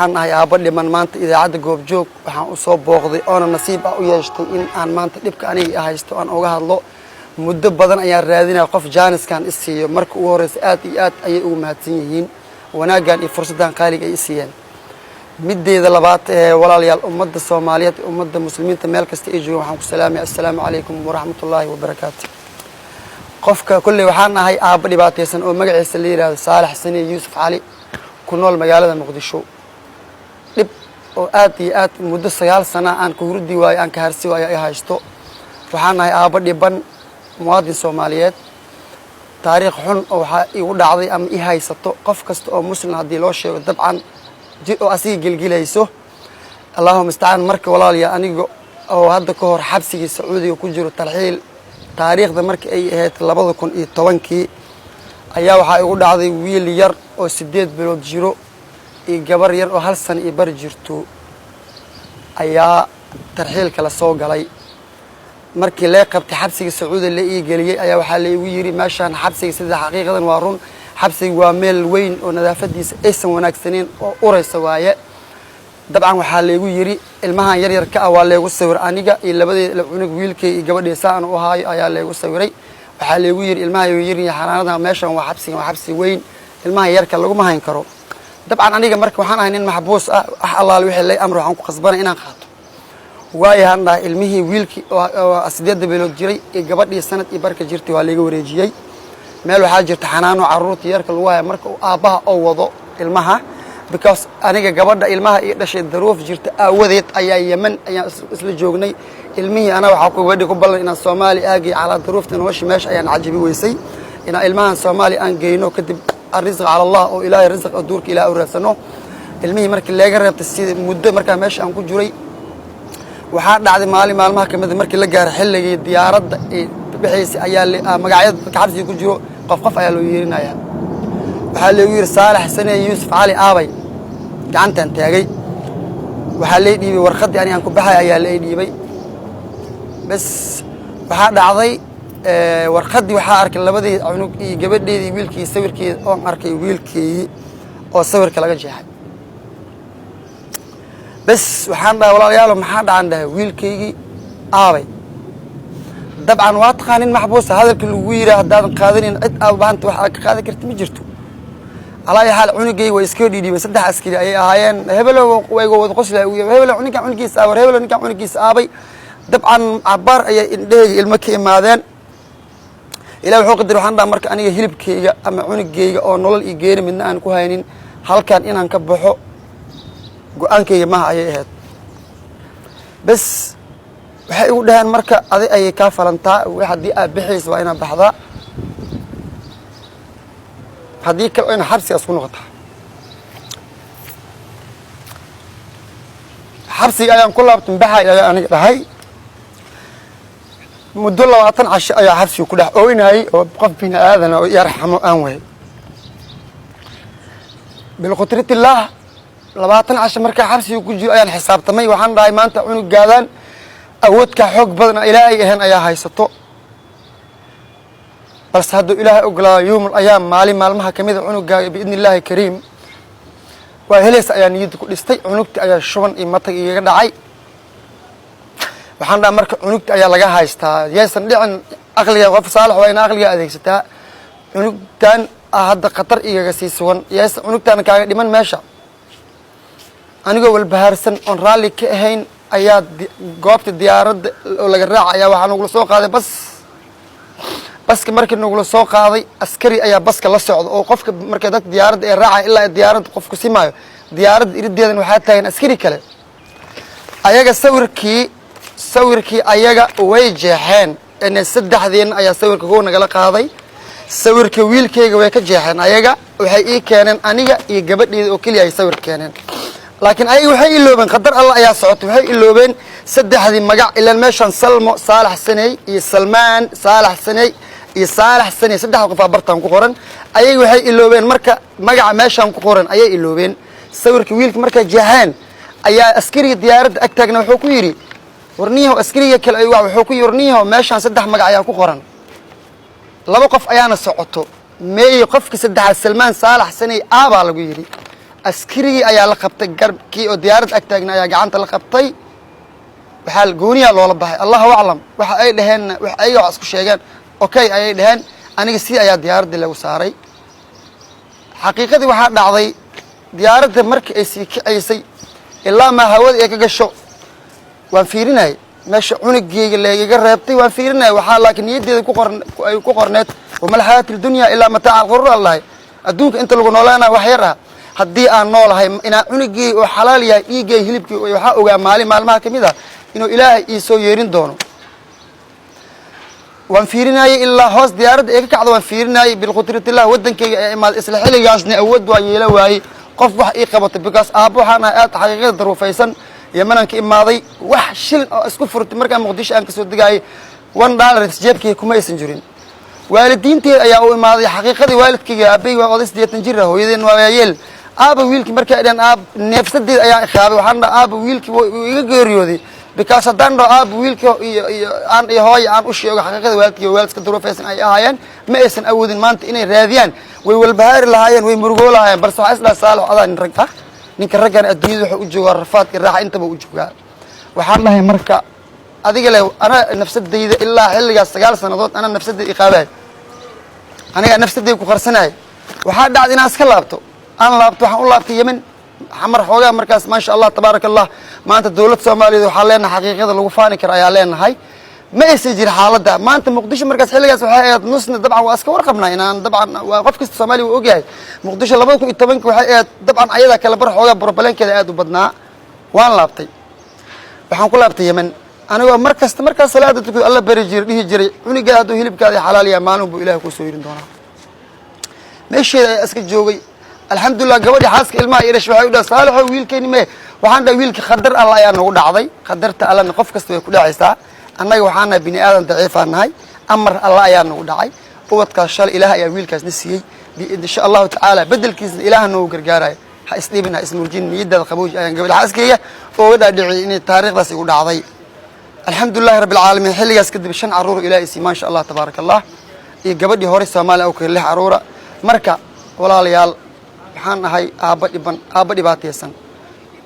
Waxaan ahay aabba dhiman. Maanta idaacadda Goobjoog waxaan u soo booqday oona nasiib ah u yeeshtay in aan maanta dhibka aniga haysto aan uga hadlo. Muddo badan ayaan raadinaya qof jaaniskan i siiyo. Marka ugu horeysa, aad iyo aad ayay ugu mahadsan yihiin wanaaggan iyo fursaddan qaaliga ay i siiyeen. Mideeda labaad ee, walaalayaal, ummadda Soomaaliyeed, ummadda Muslimiinta meel kasta ay joogaan waxaan ku salaamaya: assalaamu calaykum waraxmatullaahi wabarakaatu. Qofka kolley waxaan ahay aabba dhibaataysan oo magaciisa la yidhaahdo Saalax Sani Yuusuf Cali, ku nool magaalada Muqdisho. Dhib oo aad iyo aad muddo 9 sana aan ka hurdi waayo, aan ka harsi waayo ay haysto. Waxaan ahay aabba dhiban, muwaadin Soomaaliyeed. Taariikh xun oo waxaa igu dhacday ama i haysato, qof kasta oo Muslim haddii loo sheego dabcan oo asiga gelgelayso. Allahuma mustacaan. Marka walaalayaal, aniga oo hadda ka hor xabsigii Sacuudiga ku jiro tarxiil, taariikhda marka ay ahayd 2010-kii, ayaa waxaa igu dhacday wiil yar oo 8 bilood jiro iyo gabar yar oo hal sana iyo bar jirto ayaa tarxiilka la soo galay. Markii lee qabtay, xabsiga Sacuudiga la ii geliyey, ayaa waxaa laigu yidhi meeshaan xabsiga, sida xaqiiqadan waa run, xabsiga waa meel weyn oo nadaafadiisa aysan wanaagsaneyn oo uraysa waaye. Dabcan waxaa laygu yidhi ilmahan yar yar ka ah waa laygu sawir aniga iyo labadeeda cunug, wiilkay iyo gabadhii saan u ahaayo ayaa laygu sawiray. Waxaa laygu yidhi ilmaha yar xanaanada meeshan waa xabsigan, waa xabsi weyn, ilmaha yarka laguma hayn karo. Dabcan aniga marka waxaan ahay nin maxbuus ah. Wax allaale wixii lay amro waxaan ku khasbanay inaan qaato. Waayahan dhahay, ilmihii wiilkii oo 8-da bilood jiray iyo gabadhii sanad iyo barka jirtay waa layga wareejiyey. Meel waxaa jirta xanaano carruurta yarka lagu haya marka uu aabbaha oo wado ilmaha, because aniga gabadha ilmaha ii dhashay daruuf jirta aawadeed ayaa Yemen ayaan isla joognay. Ilmihii anaa waxaa ku gabadhii ku ballan inaan Soomaali aagay. Calaa daruufta nolosha meesha ayaan cajabi weysay inaan ilmahan Soomaali aan geyno. Kadib الرزق على الله, oo Ilaahay risq aduurka Ilaah u raadsano. Ilmihii markii leega reebtay, sida muddo markaa meesha aan ku jiray, waxaa dhacday maalin maalmaha ka mida markii la gaaray xilligii diyaaradda ay bixaysay ayaa magacyada dadka xabsiga ku jiro qof qof ayaa loo yeerinayaa. Waxaa loogu yidhi Saalax Sane Yuusuf Cali aabay. Gacantaan taagay. Waxaa lay dhiibay warqaddii ani aan ku baxay ayaa lay dhiibay. Bes, waxaa dhacday warqaddii waxaa arkay labadii cunug iyo gabadheedii, wiilkii sawirkii oon arkay, wiilkeygii oo sawirka laga jeexay. Bes, waxaan dhahay: walaalayaalo, maxaa dhacan? Dhahay, wiilkaygii aabay. Dabcan waa taqaanin maxbuusa, hadalka lagu yidhaa haddaadan qaadanin cid aad maanta wax aad ka qaadan karta ma jirto. Alaa xaal, cunugayga way iska dhiidhiibeen. Saddex askari ayay ahaayeen. Hebelow wayga wada qoslay, hebelow ninkan cunugiisa aabay, hebelow ninkan cunugiisa aabay. Dabcan cabaar ayay indhahayga ilmo ka imaadeen. Ilahi wuxuu qadar, waxaan dhaha marka aniga hilibkayga ama cunugayga oo nolol iyo geeri midna aan ku haynin, halkan inaan ka baxo go-aankayga maha ayay ahayd. Bes, waxay igu dhaheen marka adi ayay kaa falantaa, haddii aad bixaysa waa inaad baxdaa, haddii kale waa inaad xabsigaas ku noqotaa. Xabsiga ayaan ku laabtan baxay ayaa aniga dhahay. Muddo 20 casho ayaa xabsiga ku dhex ooynayay oo qof bini aadana oo yarxamo aan waayay. Bilqudratillaah, 20 casho markaa xabsiga ku jiro ayaan xisaabtamay. Waxaan dhahay maanta cunugaadaan awoodkaa xoog badan Ilaahay ahayn ayaa haysato, balse hadduu Ilaahay ogolaado yowmul ayaam, maalin maalmaha kamida, cunugaaga biidni Illaahi kariim waa helaysa ayaa niyadda ku dhistay. Cunugti ayaa shuban iyo matag igaga dhacay. Waxaan dhaha marka cunugta ayaa laga haystaa, yaysan dhicin. Aqliga qof Saalax waa ina aqliga adeegsataa. Cunugtan hadda khatar igaga sii sugan, yaysan cunugtan kaaga dhiman meesha. Anigoo walbahaarsan oon raalli ka ahayn ayaa goobta diyaaradda oo laga raaca ayaa waxaa nagula soo qaaday bas. Baska markii nagula soo qaaday, askari ayaa baska la socda oo qofka marka dadka diyaaradda ee raacaya ilaa diyaaradda qofku simaayo. Diyaaradda irideedan waxaa taagan askari kale. Ayaga sawirkii ayaga way jeexeen. Saddexdeenna ayaa sawirka kow nagala qaaday. Sawirka wiilkayga way ka jeexeen. Ayaga waxay ii keeneen aniga iyo gabadheeda oo keliya ay sawir keeneen, laakiin ayaga waxay iloobeen, qadar Allah ayaa socotay, waxay iloobeen saddexdii magac. Ilaan meeshaan Salmo Saalax Saney iyo Salmaan Saalax Saney iyo Saalax Saney, saddexda qofaa bartaan ku qoran. Ayaga waxay iloobeen marka magaca meeshaan ku qoran ayay iloobeen. Sawirka wiilka markay jeexeen ayaa askariga diyaaradda ag taagna wuxuu ku yidhi: warniyahow, askariga kale ay wuxuu ku yidhi: warniyahow, meeshaan saddex magac ayaa ku qoran, laba qof ayaana socoto, meeye qofka saddexaad? Salmaan Saalax Saney aabaa lagu yidhi. Askarigii ayaa la qabtay, garbkii oo diyaarad ag taagna ayaa gacanta la qabtay. Waxaa gooniyaa loola baxay, Allahu aclam waxa ay dhaheenna, wax ayaga wax isku sheegeen. Okay ayay dhaheen. Aniga si ayaa diyaaraddii lagu saaray. Xaqiiqadii waxaa dhacday, diyaaradda markii ay sii kicaysay ilaa maa hawada ay ka gasho, waan fiirinayay meesha cunugeyga leegaga reebtay, waan fiirinaya. Waxaa laakiin niyaddeeda ku qoran ay ku qorneed: "وما الحياة الدنيا إلا متاع الغرور." Allahay, adduunka inta lagu noolaanaya wax yar ah. Haddii aan noolahay, inaan cunugey oo xalaal yahay, dhiiggay, hilibkii, waxaa ogaa maalin maalmaha kamid ah inuu Ilaahay ii soo yeerin doono. Waan fiirinayay ilaa hoos diyaaradda ay ka kacdo, waan fiirinayay. Bilqudratillah, waddankayga ee imaaday. Isla xilligaasna awood waa yeela waayey qof wax ii qabato, because aabbo waxaan ahay aad xaqiiqada daruufaysan. Yemanaan ka imaaday, wax shilin oo isku furtay markaan Muqdisho aan kasoo degaayay, $1 jeebkayga kuma aysan jirin. Waalidiinteed ayaa u imaaday. Xaqiiqadii waalidkayga, aabay waa oday 80 jir ah, hooyadeen waa waayeel. Aaba wiilkii markay dheen, aab neefsadeed ayaa iqaabay. Waxaan dhaha, aaba, wiilkii wuu iga geeriyooday, because haddaan dhaho aaba wiilkii iyo aan iyo hooya aan u sheego xaqiiqada, waalidkii waalidka daruufaysan ay ahaayeen, ma aysan awoodin maanta inay raadiyaan. Way walbahaari lahaayeen, way murugoo lahaayeen. Balse waxaa isdhaha, Saalax, adaa nin rag ah, ninka raggan adduunyada wuxuu u joogaa rafaad iyo raaxa intaba u joogaa. Waxaan dhahay marka adiga le, anaa nafsadayda ilaa xilligaas 9 sannadood anaa nafsadayda iqaabahay, anigaa nafsadayda ku qarsanayay. Waxaa dhacday inaan iska laabto, aan laabto. Waxaan u laabtay Yemen, Xamar xoogaa markaas. Maasha Allah, tabaaraka Allah, maanta dowlad Soomaaliyeed waxaa leenahay xaqiiqada lagu faani kara ayaa leenahay. Ma aysan jirin xaaladda maanta Muqdisho. Markaas xilligaas waxay ahayd nusna, dabcan waa iska warqabnaa inaan, dabcan waa qof kasta Soomaaliya uu ogyahay, Muqdisho 2010-ka waxay ahayd dabcan ayadaa kale bar xoogaa problemkeeda aad u badnaa. Waan laabtay, waxaan ku laabtay Yemen, anigoo mar kasta markaas salaada tukado Alla bari jiray, dhihi jiray: "Cunigaa hadduu hilibkaada xalaal yahay, maalin buu Ilahay kusoo yerin doonaa." Meesheeda ayaa iska joogay. Alxamdulilah, gabadhii xaaska ilmaha ii dhashay waxay u dhahay: "Saalaxo, wiilkeeni mee?" Waxaan dhahay: "Wiilki khadar Alla ayaa nagu dhacday. Qadarta Allana qof kasta way ku dhacaysaa. Annaga waxaan nahay bini aadan daciifaan nahay. Amar Alla ayaa nagu dhacay. Ubadkaas shalay Ilaah ayaa wiilkaasna siiyey. Insha Allahu tacaala bedelkiisna Ilaah noogu gargaaraya. Ha isdhibin, ha ismurjin, niyadaada qabooji," ayaan gabadha xaaskeyga ooga dhaadhiciyay inay taariikhdaas igu dhacday. Alxamdulilahi rabbi alcaalamiin, xilligaas kadib shan caruur Ilaah isiiy, maasha Allah, tabaaraka Allah, iyo gabadhii hore Soomaaliya u keen lix caruura. Marka walaalayaal, waxaan ahay aabba dhiban, aabba dhibaataysan,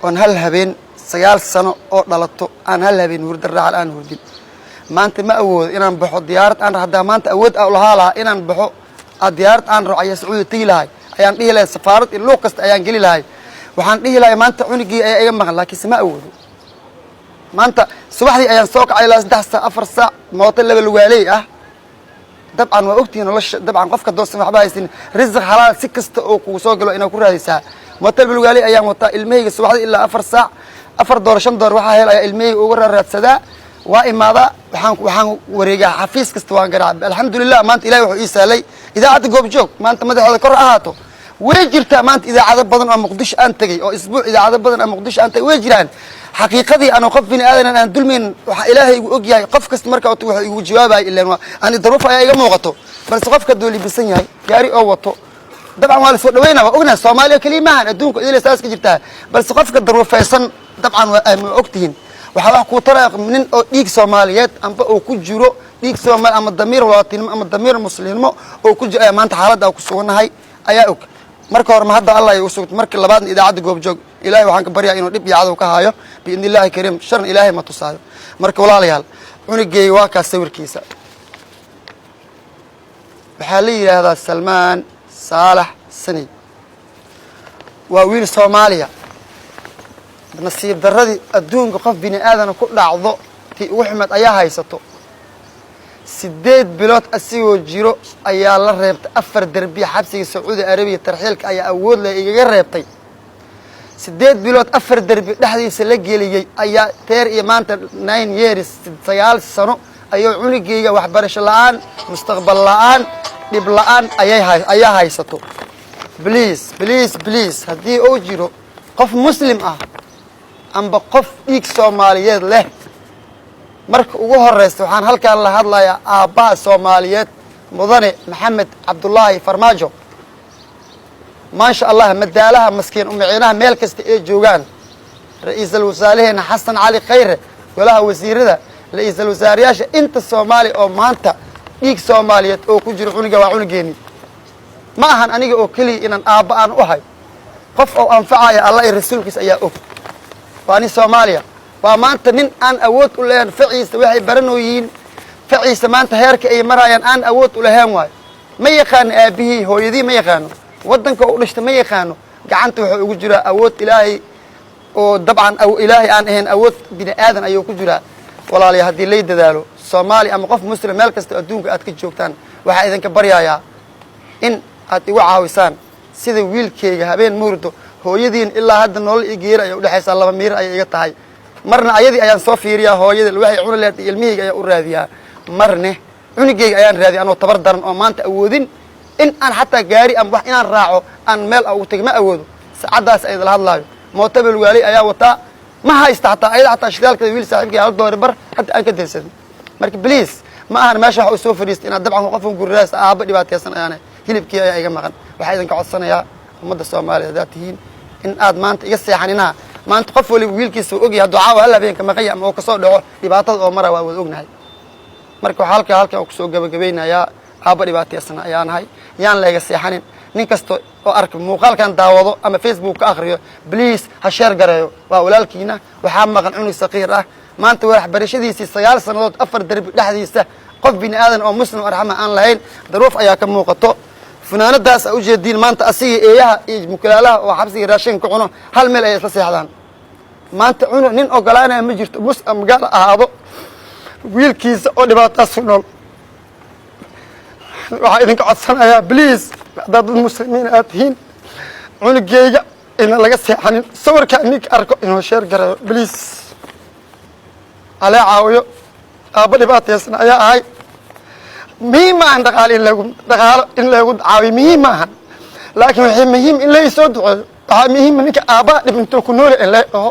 oon hal habeen 9 sano oo dhalato aan hal habeen hurda raacal aan hurdin. Maanta ma awoodo inaan baxo diyaarad aan haddaa maanta awood a lahaa lahaa inaan baxo diyaarad aan raaco ayaa Sacuudiya tegi lahay, ayaan dhihi lahay. Safaarad iyo luuq kasta ayaan geli lahay. Waxaan dhihi lahay maanta cunugii ayaa iga maqan, laakiinse ma awoodo. Maanta subaxdii ayaan soo kacay ilaa 3 saac, 4 saac, mooto laba lugaaley ah. Dabcan waa ogtihiin nolosha. Dabcan qofka doosan waxba haysin, risiq xalaal si kasta oo kugu soo galo inaad ku raadaysaa. Mooto laba lugaaley ayaan wataa. Ilmahayga subaxdii ilaa 4 saac, $4, $5 waxaa hel ayaa ilmahayga uga raadsadaa. Waa imaadaa, waxaan wareegaa xafiis kasta, waan garaaca. Alxamdulilah, maanta Ilahi wuxuu ii sahlay idaacadda Goobjoog. Maanta madaxooda kor ahaato. Way jirtaa maanta idaacado badan oo Muqdisho aan tegey, oo isbuuc idaacado badan oo Muqdisho aan tegey way jiraan. Xaqiiqadii anoo qof bini aadan aan dulmayn, waxaa Ilaahay igu og yahay, qof kasta marka wuxuu igu jawaabaya, ilaan waa ani daruuf ayaa iga muuqato. Balse qofka hadduu libisan yahay, gaari oo wato, dabcan waa lasoo dhaweynaa. Waa ognahay, Soomaaliya keliya maahan, adduunka idil saas ka jirtaa. Balse qofka daruufaysan, dabcan waa ogtihiin, waxaa wax kuu taraya nin oo dhiig Soomaaliyeed amba uu ku jiro dhiig Soomaali ama damiir walaatinimo ama damiir muslimnimo oo ku jiro ayaa maanta xaaladda aan ku sugannahay ayaa og. Marka hore ma hadda Allah ay u sugto, marka labaadna idaacadda Goobjoog Ilaahay waxaan ka baryaa inuu dhib iyo cadow ka haayo, biidni Illaahi kariim. Sharna Ilaahay ma tusaayo. Marka walaalayaal, cunugeyga waa kaas sawirkiisa. Waxaa la yidhaahdaa Salmaan Saalax Saney, waa wiil Soomaaliya. Nasiib darradii adduunka qof bini aadana ku dhacdo tii ugu xumeed ayaa haysato. 8 bilood asigoo jiro ayaa la reebtay afar derbiya xabsiga Sacuudi Arabiya. Tarxiilka ayaa awood leh igaga reebtay. 8 bilood afar derbi dhexdiisa la geliyey ayaa teer iyo maanta 9 years, 9 sano ayuu cunugeyga waxbarasho la-aan, mustaqbal la-aan, dhib la-aan ayay ayaa haysato. Please, please, please, haddii uu jiro qof muslim ah amba qof dhiig Soomaaliyeed leh, marka ugu horeysa waxaan halkaan la hadlayaa aabbaha Soomaaliyeed, mudane Maxamed Cabdullaahi Farmaajo. Maasha Allah, madaalaha maskiin umiciinaha meel kasta ay joogaan, ra-iisul wasaaraheena Xasan Cali Khayre, golaha wasiirada, ra-iisul wasaareyaasha, inta Soomaaliya oo maanta dhiig Soomaaliyeed oo ku jiro, cunuga waa cunugeeni. Ma ahan aniga oo keliya inaan aabba aan u ahay. Qof oo anfacaya Allah iyo rasuulkiisa ayaa og. Waa nin Soomaaliya, waa maanta nin aan awood u lahayn. Faciisa waxay baranooyihiin, faciisa maanta heerka ay marayaan aan awood u lahayn waayo. Ma yaqaano aabihii, hooyadii ma yaqaano, waddanka u dhashta ma yaqaano. Gacanta wuxuu ugu jiraa awood Ilaahay oo dabcan Ilaahay aan ahayn, awood bini aadan ayuu ku jiraa. Walaalayaal, haddii lay dadaalo, Soomaali ama qof Muslim meel kasta adduunka aad ka joogtaan, waxaa idinka baryayaa in aad igu caawisaan sida wiilkeyga habeen muurdo. Hooyadiin ilaa hadda nolol iyo geeri ayay udhexaysaa, 2 miir ayay iga tahay. Marna ayadii ayaan soo fiiriyaa, hooyadii waxay cuni lahayd iyo ilmihayga ayaan u raadiyaa, marne cunugeyga ayaan raadiya, anoo tabar daran oo maanta awoodin in aan xataa gaari ama wax inaan raaco aan meel ugu tegay ma awoodo. Saacaddaas ay idala hadlaayo mootabel waaley ayaa wataa, ma haysta xataa ayada xataa shidaalkeeda. Wiil saaxiibkay $1.50 hadda aan ka dansaday. Marka please, ma ahan meesha waxa u soo fadhiistay inaad dabcan qofkan guriraas. Aabba dhibaataysan ayaana, hilibkii ayaa iga maqan. Waxaa idinka codsanayaa, ummadda Soomaaliya haddaad tihiin, in aad maanta iga seexaninaa. Maanta qof waliba wiilkiisa uu ogyahay hadduu caawa hal habeenka maqanya ama uu kasoo dhaco, dhibaatada oo mara waa wada ognahay. Marka waxaa halkan kusoo gabagabeynayaa, aabba dhibaataysan ayaa nahay, yaan layga seexanin. Nin kasta oo arka muuqaalkan daawado ama Facebook ka akhriyo, please ha share gareeyo. Waa walaalkiina. Waxaa maqan cunug saqiir ah. Maanta waxbarashadiisii 9 sannadood afar derbi dhexdiisa, qof bini aadan oo muslim arxama aan lahayn, daruuf ayaa ka muuqato. Funaanadaas a ujeediin maanta asiga eeyaha iyo mukulaalaha oo xabsiga raashinka ku cuno hal meel ayay isla seexdaan. Maanta cunug nin ogolaanaya ma jirto, mus ama gaal ahaado, wiilkiisa oo dhibaataas ku nool. Waxaa idinka codsanayaa, please, haddaad dad muslimiin aad tihiin, cunugeyga inaan laga seexanin. Sawirkaa ninka arko inuu share gareeyo, please halee caawiyo. Aabba dhibaataysan ayaa ahay. Muhiim maahan dhaqaalo in lagu dhaqaalo in lagu caawiyo, muhiim maahan, laakiin waxay muhiim in laysoo duceeyo. Waxaa muhiima ninka aabbaha dhib intuu ku nooli in lay dhaho,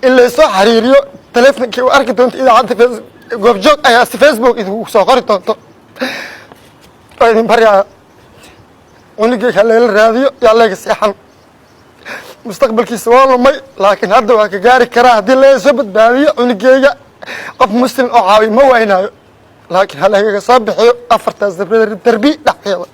in laysoo xiriiriyo. Telefonkii u arki doonto idaacadda Goobjoog ayaa si Facebook idinku soo qori doonto. Oo idin baryaaya, cunugeyga halayla raadiyo, yaa layga seexan. Mustaqbalkiisa waa lumay, laakiin hadda waa ka gaari karaa haddii laga soo badbaadiyo cunugeyga. Qof muslim oo caawiyo ma waynaayo, laakiin ha laygaga soo bixiyo afartaas darbi dhexdeeda.